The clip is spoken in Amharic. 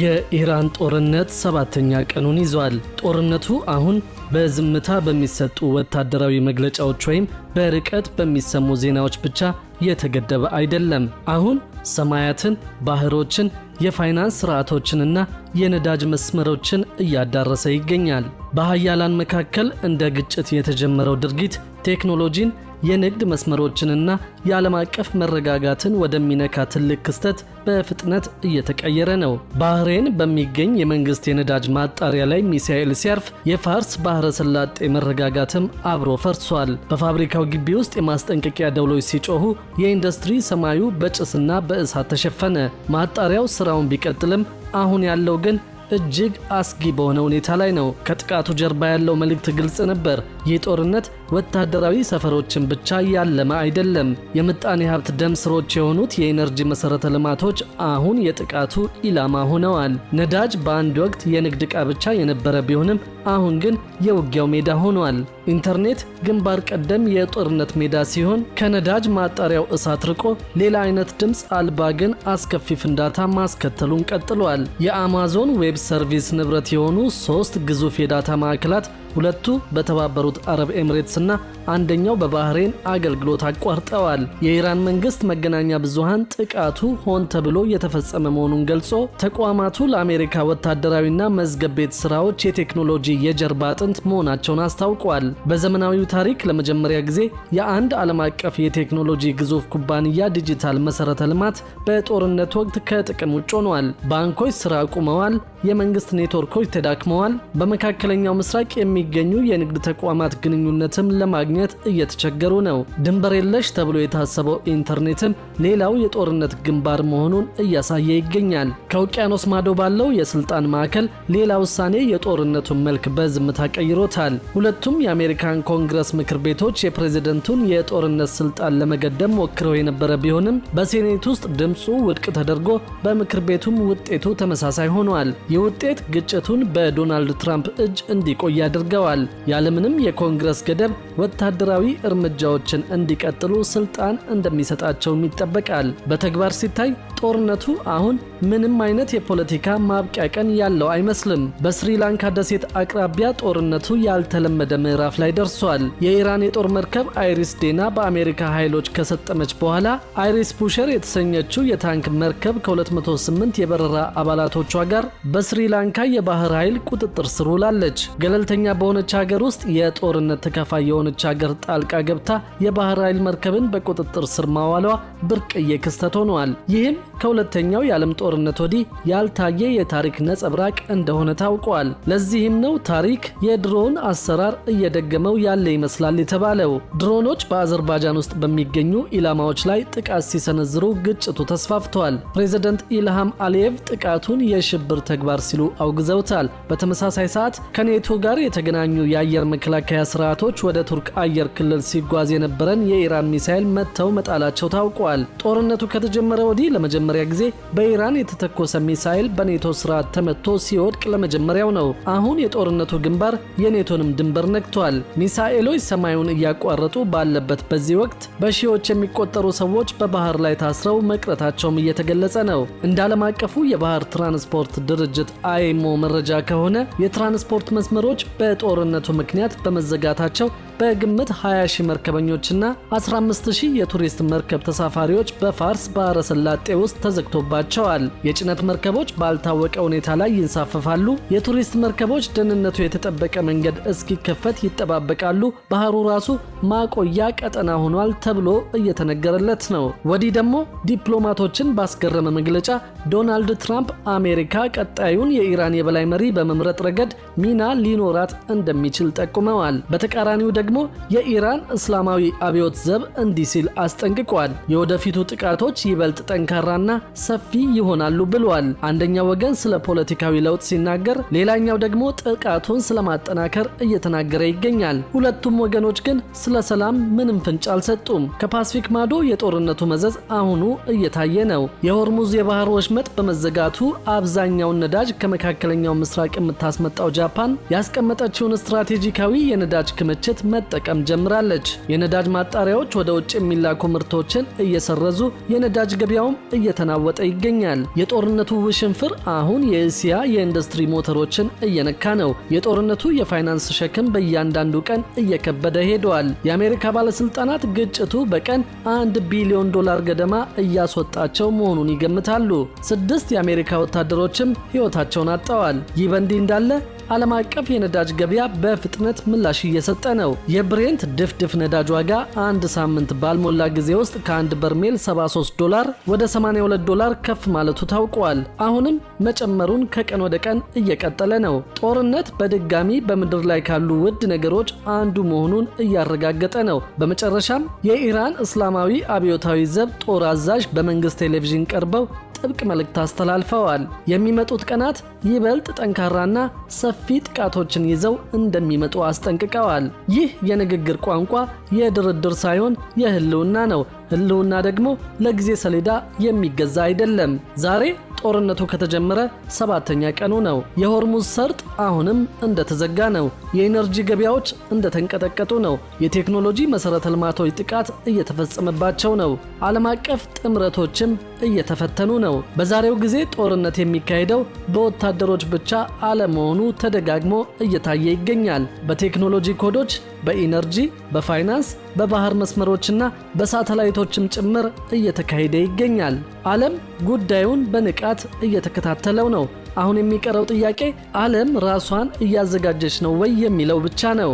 የኢራን ጦርነት ሰባተኛ ቀኑን ይዟል። ጦርነቱ አሁን በዝምታ በሚሰጡ ወታደራዊ መግለጫዎች ወይም በርቀት በሚሰሙ ዜናዎች ብቻ የተገደበ አይደለም። አሁን ሰማያትን፣ ባህሮችን፣ የፋይናንስ ስርዓቶችንና የነዳጅ መስመሮችን እያዳረሰ ይገኛል። በሀያላን መካከል እንደ ግጭት የተጀመረው ድርጊት ቴክኖሎጂን፣ የንግድ መስመሮችንና የዓለም አቀፍ መረጋጋትን ወደሚነካ ትልቅ ክስተት በፍጥነት እየተቀየረ ነው። ባህሬን በሚገኝ የመንግስት የነዳጅ ማጣሪያ ላይ ሚሳኤል ሲያርፍ የፋርስ ባህረ ሰላጤ መረጋጋትም አብሮ ፈርሷል። በፋብሪካው ግቢ ውስጥ የማስጠንቀቂያ ደውሎች ሲጮሁ የኢንዱስትሪ ሰማዩ በጭስና በእሳት ተሸፈነ። ማጣሪያው ስራውን ቢቀጥልም አሁን ያለው ግን እጅግ አስጊ በሆነ ሁኔታ ላይ ነው። ከጥቃቱ ጀርባ ያለው መልእክት ግልጽ ነበር። ይህ ጦርነት ወታደራዊ ሰፈሮችን ብቻ ያለመ አይደለም። የምጣኔ ሀብት ደም ስሮች የሆኑት የኢነርጂ መሰረተ ልማቶች አሁን የጥቃቱ ኢላማ ሆነዋል። ነዳጅ በአንድ ወቅት የንግድ ዕቃ ብቻ የነበረ ቢሆንም አሁን ግን የውጊያው ሜዳ ሆኗል። ኢንተርኔት ግንባር ቀደም የጦርነት ሜዳ ሲሆን ከነዳጅ ማጣሪያው እሳት ርቆ ሌላ አይነት ድምፅ አልባ ግን አስከፊ ፍንዳታ ማስከተሉን ቀጥሏል። የአማዞን ዌብ ሰርቪስ ንብረት የሆኑ ሶስት ግዙፍ የዳታ ማዕከላት፣ ሁለቱ በተባበሩት አረብ ኤምሬትስና አንደኛው በባህሬን፣ አገልግሎት አቋርጠዋል። የኢራን መንግስት መገናኛ ብዙሃን ጥቃቱ ሆን ተብሎ የተፈጸመ መሆኑን ገልጾ ተቋማቱ ለአሜሪካ ወታደራዊና መዝገብ ቤት ስራዎች የቴክኖሎጂ የጀርባ አጥንት መሆናቸውን አስታውቋል። በዘመናዊው ታሪክ ለመጀመሪያ ጊዜ የአንድ ዓለም አቀፍ የቴክኖሎጂ ግዙፍ ኩባንያ ዲጂታል መሰረተ ልማት በጦርነት ወቅት ከጥቅም ውጭ ሆኗል። ባንኮች ስራ አቁመዋል። የመንግስት ኔትወርኮች ተዳክመዋል። በመካከለኛው ምስራቅ የሚገኙ የንግድ ተቋማት ግንኙነትም ለማግኘት እየተቸገሩ ነው። ድንበር የለሽ ተብሎ የታሰበው ኢንተርኔትም ሌላው የጦርነት ግንባር መሆኑን እያሳየ ይገኛል። ከውቅያኖስ ማዶ ባለው የስልጣን ማዕከል ሌላ ውሳኔ የጦርነቱን መልክ በዝምታ ቀይሮታል። ሁለቱም የአሜሪካን ኮንግረስ ምክር ቤቶች የፕሬዝደንቱን የጦርነት ስልጣን ለመገደብ ሞክረው የነበረ ቢሆንም በሴኔት ውስጥ ድምፁ ውድቅ ተደርጎ በምክር ቤቱም ውጤቱ ተመሳሳይ ሆኗል። ይህ ውጤት ግጭቱን በዶናልድ ትራምፕ እጅ እንዲቆይ አድርገዋል። ያለምንም የኮንግረስ ገደብ ወታደራዊ እርምጃዎችን እንዲቀጥሉ ስልጣን እንደሚሰጣቸውም ይጠበቃል። በተግባር ሲታይ ጦርነቱ አሁን ምንም አይነት የፖለቲካ ማብቂያ ቀን ያለው አይመስልም። በስሪላንካ ደሴት አቅራቢያ ጦርነቱ ያልተለመደ ምዕራፍ ላይ ደርሷል። የኢራን የጦር መርከብ አይሪስ ዴና በአሜሪካ ኃይሎች ከሰጠመች በኋላ አይሪስ ቡሸር የተሰኘችው የታንክ መርከብ ከ208 የበረራ አባላቶቿ ጋር በስሪላንካ የባህር ኃይል ቁጥጥር ስር ውላለች። ገለልተኛ በሆነች ሀገር ውስጥ የጦርነት ተካፋይ የሆነች ሀገር ጣልቃ ገብታ የባህር ኃይል መርከብን በቁጥጥር ስር ማዋሏ ብርቅዬ ክስተት ሆኗል። ይህም ከሁለተኛው የዓለም ጦርነት ወዲህ ያልታየ የታሪክ ነጸብራቅ እንደሆነ ታውቋል። ለዚህም ነው ታሪክ የድሮን አሰራር እየደገመው ያለ ይመስላል የተባለው። ድሮኖች በአዘርባጃን ውስጥ በሚገኙ ኢላማዎች ላይ ጥቃት ሲሰነዝሩ ግጭቱ ተስፋፍቷል። ፕሬዚደንት ኢልሃም አሊየቭ ጥቃቱን የሽብር ተግባር ሲሉ አውግዘውታል። በተመሳሳይ ሰዓት ከኔቶ ጋር የተገናኙ የአየር መከላከያ ስርዓቶች ወደ ቱርክ አየር ክልል ሲጓዝ የነበረን የኢራን ሚሳኤል መትተው መጣላቸው ታውቋል። ጦርነቱ ከተጀመረ ወዲህ ለመጀመሪያ ጊዜ በኢራን የተተኮሰ ሚሳኤል በኔቶ ስርዓት ተመቶ ሲወድቅ ለመጀመሪያው ነው። አሁን የጦርነቱ ግንባር የኔቶንም ድንበር ነክቷል። ሚሳኤሎች ሰማዩን እያቋረጡ ባለበት በዚህ ወቅት በሺዎች የሚቆጠሩ ሰዎች በባህር ላይ ታስረው መቅረታቸውም እየተገለጸ ነው። እንደ ዓለም አቀፉ የባህር ትራንስፖርት ድርጅት አይሞ መረጃ ከሆነ የትራንስፖርት መስመሮች በጦርነቱ ምክንያት በመዘጋታቸው በግምት 20 ሺህ መርከበኞችና 15 ሺህ የቱሪስት መርከብ ተሳፋሪዎች በፋርስ ባህረ ሰላጤ ውስጥ ተዘግቶባቸዋል። የጭነት መርከቦች ባልታወቀ ሁኔታ ላይ ይንሳፈፋሉ። የቱሪስት መርከቦች ደህንነቱ የተጠበቀ መንገድ እስኪከፈት ይጠባበቃሉ። ባህሩ ራሱ ማቆያ ቀጠና ሆኗል ተብሎ እየተነገረለት ነው። ወዲህ ደግሞ ዲፕሎማቶችን ባስገረመ መግለጫ ዶናልድ ትራምፕ አሜሪካ ቀጣዩን የኢራን የበላይ መሪ በመምረጥ ረገድ ሚና ሊኖራት እንደሚችል ጠቁመዋል። በተቃራኒው ደግሞ የኢራን እስላማዊ አብዮት ዘብ እንዲህ ሲል አስጠንቅቋል። የወደፊቱ ጥቃቶች ይበልጥ ጠንካራና ሰፊ ይሆናሉ ብሏል። አንደኛው ወገን ስለ ፖለቲካዊ ለውጥ ሲናገር፣ ሌላኛው ደግሞ ጥቃቱን ስለማጠናከር እየተናገረ ይገኛል። ሁለቱም ወገኖች ግን ስለ ሰላም ምንም ፍንጭ አልሰጡም። ከፓስፊክ ማዶ የጦርነቱ መዘዝ አሁኑ እየታየ ነው። የሆርሙዝ የባህር ወሽመጥ በመዘጋቱ አብዛኛውን ነዳጅ ከመካከለኛው ምስራቅ የምታስመጣው ጃፓን ያስቀመጠችውን ስትራቴጂካዊ የነዳጅ ክምችት መጠቀም ጀምራለች። የነዳጅ ማጣሪያዎች ወደ ውጭ የሚላኩ ምርቶችን እየሰረዙ የነዳጅ ገበያውም እየተናወጠ ይገኛል። የጦርነቱ ውሽንፍር አሁን የእስያ የኢንዱስትሪ ሞተሮችን እየነካ ነው። የጦርነቱ የፋይናንስ ሸክም በእያንዳንዱ ቀን እየከበደ ሄደዋል። የአሜሪካ ባለስልጣናት ግጭቱ በቀን $1 ቢሊዮን ገደማ እያስወጣቸው መሆኑን ይገምታሉ። 6 የአሜሪካ ወታደሮችም ሕይወታቸውን አጥተዋል። ይህ በእንዲህ እንዳለ ዓለም አቀፍ የነዳጅ ገበያ በፍጥነት ምላሽ እየሰጠ ነው። የብሬንት ድፍድፍ ነዳጅ ዋጋ አንድ ሳምንት ባልሞላ ጊዜ ውስጥ ከአንድ በርሜል 73 ዶላር ወደ 82 ዶላር ከፍ ማለቱ ታውቋል። አሁንም መጨመሩን ከቀን ወደ ቀን እየቀጠለ ነው። ጦርነት በድጋሚ በምድር ላይ ካሉ ውድ ነገሮች አንዱ መሆኑን እያረጋገጠ ነው። በመጨረሻም የኢራን እስላማዊ አብዮታዊ ዘብ ጦር አዛዥ በመንግስት ቴሌቪዥን ቀርበው ጥብቅ መልእክት አስተላልፈዋል። የሚመጡት ቀናት ይበልጥ ጠንካራና ሰፊ ጥቃቶችን ይዘው እንደሚመጡ አስጠንቅቀዋል። ይህ የንግግር ቋንቋ የድርድር ሳይሆን የህልውና ነው። ህልውና ደግሞ ለጊዜ ሰሌዳ የሚገዛ አይደለም። ዛሬ ጦርነቱ ከተጀመረ ሰባተኛ ቀኑ ነው። የሆርሙዝ ሰርጥ አሁንም እንደተዘጋ ነው። የኢነርጂ ገበያዎች እንደተንቀጠቀጡ ነው። የቴክኖሎጂ መሰረተ ልማቶች ጥቃት እየተፈጸመባቸው ነው። ዓለም አቀፍ ጥምረቶችም እየተፈተኑ ነው። በዛሬው ጊዜ ጦርነት የሚካሄደው በወታደሮች ብቻ አለመሆኑ ተደጋግሞ እየታየ ይገኛል። በቴክኖሎጂ ኮዶች፣ በኢነርጂ፣ በፋይናንስ፣ በባህር መስመሮችና በሳተላይቶችም ጭምር እየተካሄደ ይገኛል። ዓለም ጉዳዩን በንቃት እየተከታተለው ነው። አሁን የሚቀረው ጥያቄ ዓለም ራሷን እያዘጋጀች ነው ወይ የሚለው ብቻ ነው።